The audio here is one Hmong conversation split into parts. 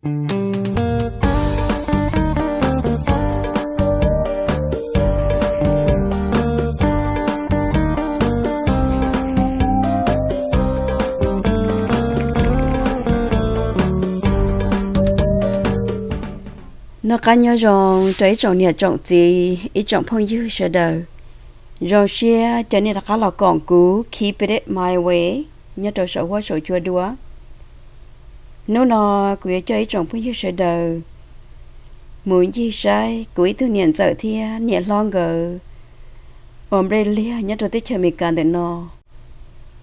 Noj qab nyob zoo rau ib tsoom niam tsoom txiv, ib tsoom phooj ywg sawv daws. Zoo siab cov nej rov qab los koom kuv keep it my way nyob rau saum huab saum cua dua. Hnub no kuv yuav coj ib tsoom phooj ywg sawv daws mus ncig saib kuv ib tug niam ntxawm thiab niam hlob nkawd ua nplej liag nyob rau teb chaws Amelikas ntawm no.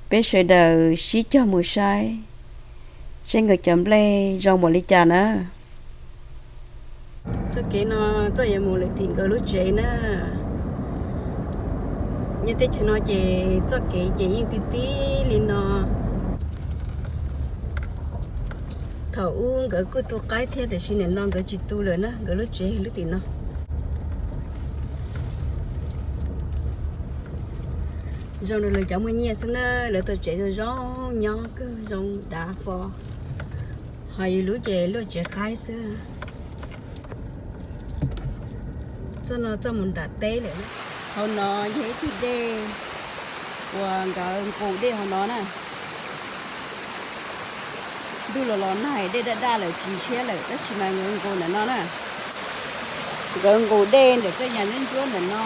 Peb sawv daws sib cog mus saib, saib nkawd cov nplej zoo npaum li cas na. Txoj kev no txoj yuav mus lawm tim nkawd lub tsev na. Nyob teb chaws no ces txoj kev ces yeej ti tib li no. Thaum ub nkawd kuj tu qaib thiab tiam sis nim no nkawd tsis tu lawm na, nkawd lub tsev lub tim no. Zoo rau lawv cov muaj nyiaj xwb na, lawv tau tsev zoo zoo nyob kawg zoo dav fo. Ho yus lub ces luaj tsev qaib xwb. Txoj no txoj mus nram teb lawm. Hauv no yog ib tug dej uas nkawd nqus dej hauv no na. Ntuj los los nag dej daj daj lawm tsis ntshiab lawm tab sis mas nkawd nqus ntawm no na. Nkawd nqus dej ntawm txoj yas ntsuab ntsuab ntawm no.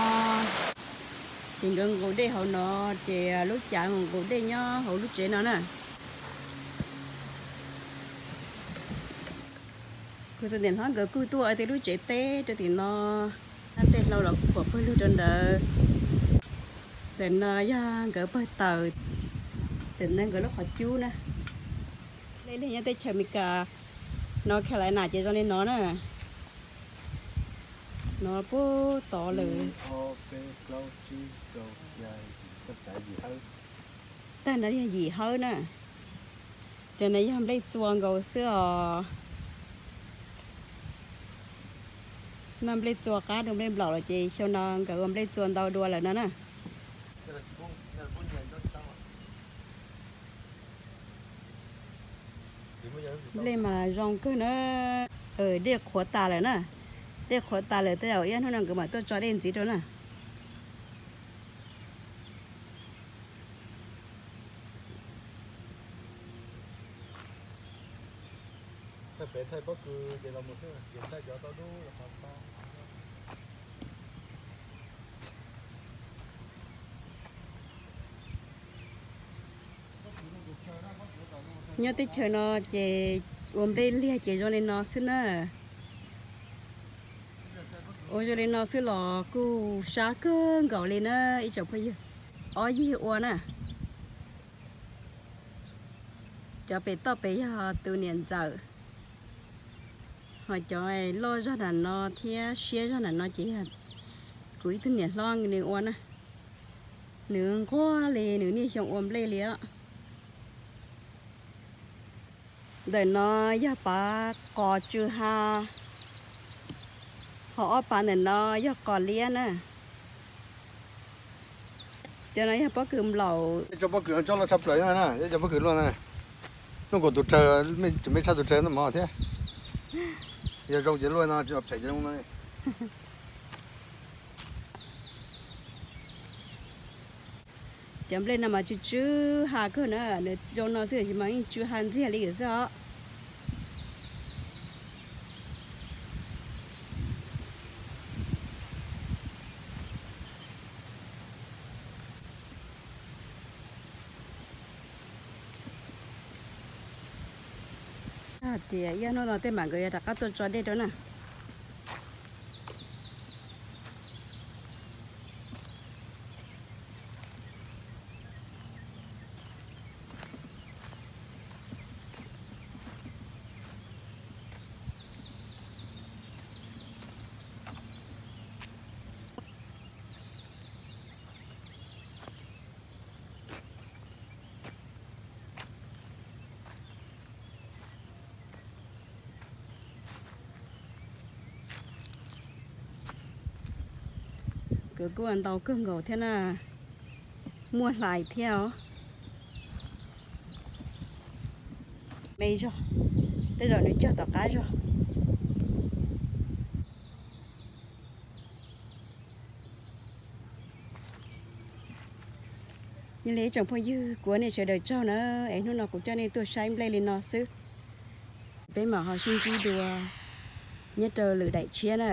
Ces nkawd nqus dej hauv no, ces lub cav nqus dej nyob hauv lub tsev no na. Kuv tus niam hlob nkawd kuj tuaj ua tej lub tsev teb rau tim no. Tej hlau los kuj pom pawg lug rau ntawd. Ntawm no yog nkawd pawg taws, ntawm no nkawd lub qhov cub na. Nplej liag nyob teb chaws Amelikas, North Carolina ces zoo li no na. No puag tod lawm. Tag no yog yim hawb na. Cov no yog nplej txua nkaus xwb os. Noj nplej txua qab dua nplej nplaum lawm ces xyoo no nkawd ua nplej txua ntau dua lawm no na. Nplej mas zoo kawg na. Dej qhuav tas lawm na. Dej qhuav tas lawm tej zaum ib hnub no nkawd mam tuaj tso dej ntxiv rau na. Nyob teb chaws no ces ua nplej liag ces zoo li no xwb na. Ua zoo li no xwb los kuj sab kawg nkaus li na ib tsoom phooj ywg. Ob yig ua na. Cov pem toj pem yog tus niam ntxawm, ho cov loj zog nram no thiab siab zog nram no ces yog kuv ib tug niam hlob nws ua na. Nws nquag li nws niaj xyoo ua nplej li os. Ntawm no yog pav qos tsw ha, ho ob pav ntawm no yog qos liab na. Cov no yog pob kws nplaum. Cov pob kws no coj loj tshaj plaws na, cov pob kws luaj na. Hnub kuv tus tsawg, tseem me tshaj tus tsawg no mog thiab. Yog zoo ces luaj no, tsis phem ces zoo no. Cov nplej no mas tsw tsw ha kawg na, nws zoo no xwb mas yeej tsw ha ntxiag li xwb os. Hais tias ib hnub no tej mam nkawd yuav rov qab tuaj tso dej rau na. Kwv kuj ntau kawg nkaus thiab na, muaj hlais thiab os. Me zog. Tej zaum nws cog tom qab zog. Yog li ib tsoom phooj ywg, kuv ua nej sawv daws tsaug na, es hnub no kuv coj nej tuaj saib nplej li no xwb. Peb mam ho sib ntsib dua nyob rau lwm daim tshiab na.